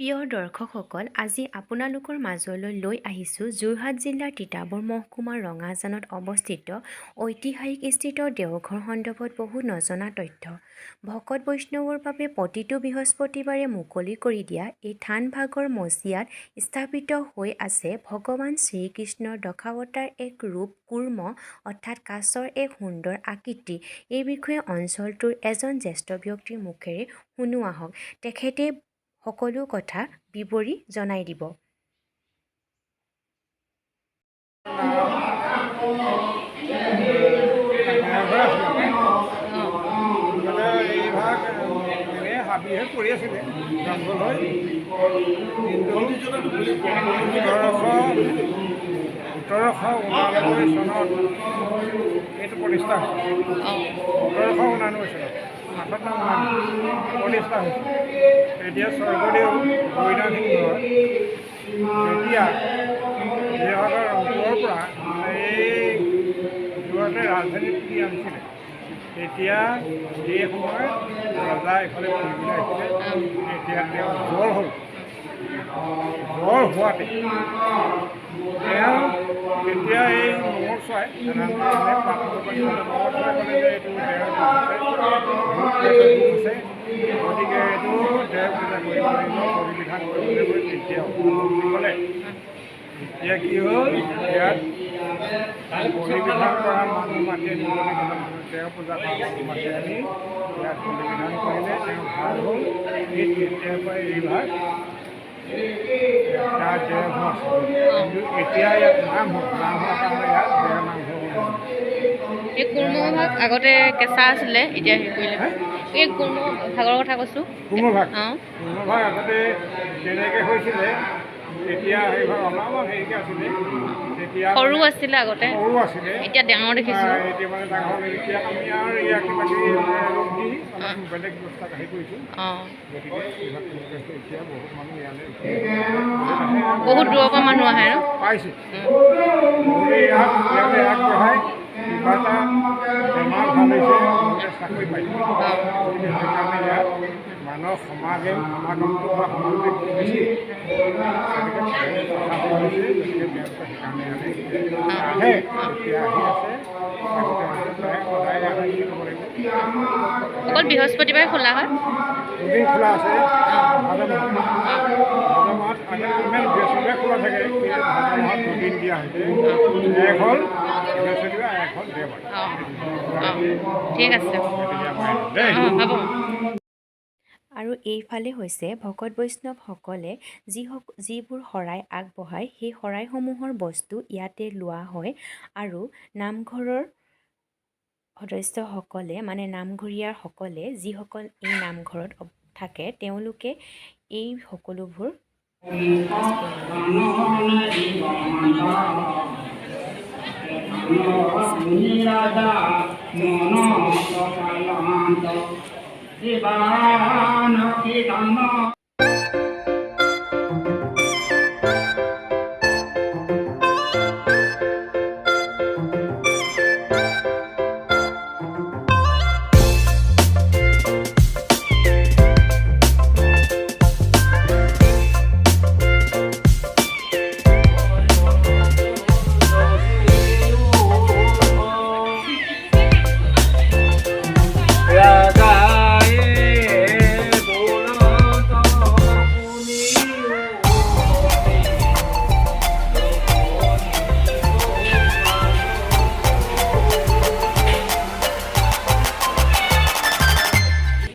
প্ৰিয় দৰ্শকসকল, আজি আপোনালোকৰ মাজলৈ লৈ আহিছোঁ যোৰহাট জিলাৰ তিতাবৰ মহকুমাৰ ৰঙাজানত অৱস্থিত ঐতিহাসিক স্থিত দেওঘৰ সন্দৰ্ভত বহু নজনা তথ্য। ভকত বৈষ্ণৱৰ বাবে প্ৰতিটো বৃহস্পতিবাৰে মুকলি কৰি দিয়া এই থানভাগৰ মজিয়াত স্থাপিত হৈ আছে ভগৱান শ্ৰীকৃষ্ণৰ দশাৱতাৰ এক ৰূপ কুৰ্ম, অৰ্থাৎ কাছৰ এক সুন্দৰ আকৃতি। এই বিষয়ে অঞ্চলটোৰ এজন জ্যেষ্ঠ ব্যক্তিৰ মুখেৰে শুনো আহক। তেখেতে সকলো কথা বিৱৰি জনাই দিব। এইভাগ এনেই হাবিহে পৰি আছিলে, জংঘল হৈ। কিন্তু 1789 চনত এইটো প্ৰতিষ্ঠা হৈছে। 1789 চনত, 58 89 প্ৰতিষ্ঠা হৈছে। তেতিয়া স্বৰ্গদেউ গৌৰীনাথ সিংহই যেতিয়া শিৱসাগৰ ৰংপুৰৰ পৰা এই যোৰহাটে ৰাজধানী তুলি আনিছিলে, তেতিয়া সেই সময়ত ৰজা এইফালে ফুৰিবলৈ আহিছিলে। তেতিয়া তেওঁ জ্বৰ হ'ল। জ্বৰ হোৱাতে তেওঁ তেতিয়া এই মঙল চোৱাই, সাধাৰণতে মঙল চোৱাই ক'লে যে এইটো দেহ দোষ আছে, গতিকে এইটো দেহ পূজা কৰিব লাগিব, বলি বিধান কৰিব লাগিব। তেতিয়া ক'লে, এতিয়া কি হ'ল, ইয়াত বলি বিধান কৰা মানুহ মাতি আনি, বলি বিধান, দেহ পূজা কৰা মানুহ মাতি আনি ইয়াত বলি বিধান কৰিলে, তেওঁ ভাল হ'ল। এই তেতিয়াৰ পৰাই এইভাগ তাৰ দেওঘৰ আছে। কিন্তু এতিয়া ইয়াত নাম হ'ল, নাম হোৱাৰ কাৰণে ইয়াত দেও নামঘৰ হ'ল। এই কুৰ্ম ভাগ আগতে কেঁচা আছিলে, এতিয়া হেৰি কৰিলে। এই কুৰ্ম ভাগৰ কথা কৈছোঁ। কুৰ্মভাগ, কুৰ্মভাগ আগতে যেনেকৈ হৈছিলে, তেতিয়া সেইভাগ অলপমান হেৰিকৈ আছিলে। তেতিয়া সৰু আছিলে আগতে। সৰু আছিলে। এতিয়া ডাঙৰ দেখিছোঁ। এতিয়া মানে ডাঙৰ হ'ল। এতিয়া আমি আৰু ইয়াক কিবা কিবি ৰূপ দি অলপ বেলেগ ব্যৱস্থাত হেৰি কৰিছোঁ। গতিকে এইভাগ তেনেকৈ হৈছে। এতিয়া বহুত মানুহ ইয়ালৈ বহুত দূৰৰ পৰা মানুহ আহে ন? পাইছে। বহুতে ইয়াত ইয়ালৈ আগবঢ়াই কিবা এটা বেমাৰ ভাল হৈছে, বহুতে চাকৰি পাইছে। গতিকে সেইকাৰণে ইয়াত মানুহৰ সমাগমটো বা সমাৱেশটো বেছি। গতিকে কথা হৈছে, গতিকে তেওঁলোকে সেইকাৰণে ইয়ালৈ আহে। এতিয়া আহি আছে, আগতে প্ৰায় সদায় আহে বুলি ক'ব লাগিব। অকল বৃহস্পতিবাৰে খোলা হয়? দুদিন খোলা আছে ভাদ মাহত। ভাদ মাহত আগতে ইমান বৃহস্পতিবাৰে খোলা থাকে, কিন্তু ভাদ মাহত দুদিন দিয়া হৈছে। এক হ'ল বৃহস্পতিবাৰ, এক হ'ল দেওবাৰ। অঁ অঁ ঠিক আছে। গতিকে আমাৰ দেই। অঁ, হ'ব। আৰু এইফালে হৈছে ভকত বৈষ্ণৱসকলে যিবোৰ শৰাই আগবঢ়ায়, সেই শৰাইসমূহৰ বস্তু ইয়াতে লোৱা হয়। আৰু নামঘৰৰ সদস্যসকলে, মানে নামঘৰীয়াসকলে, যিসকল এই নামঘৰত থাকে, তেওঁলোকে এই সকলোবোৰ কাজ কৰি লয়।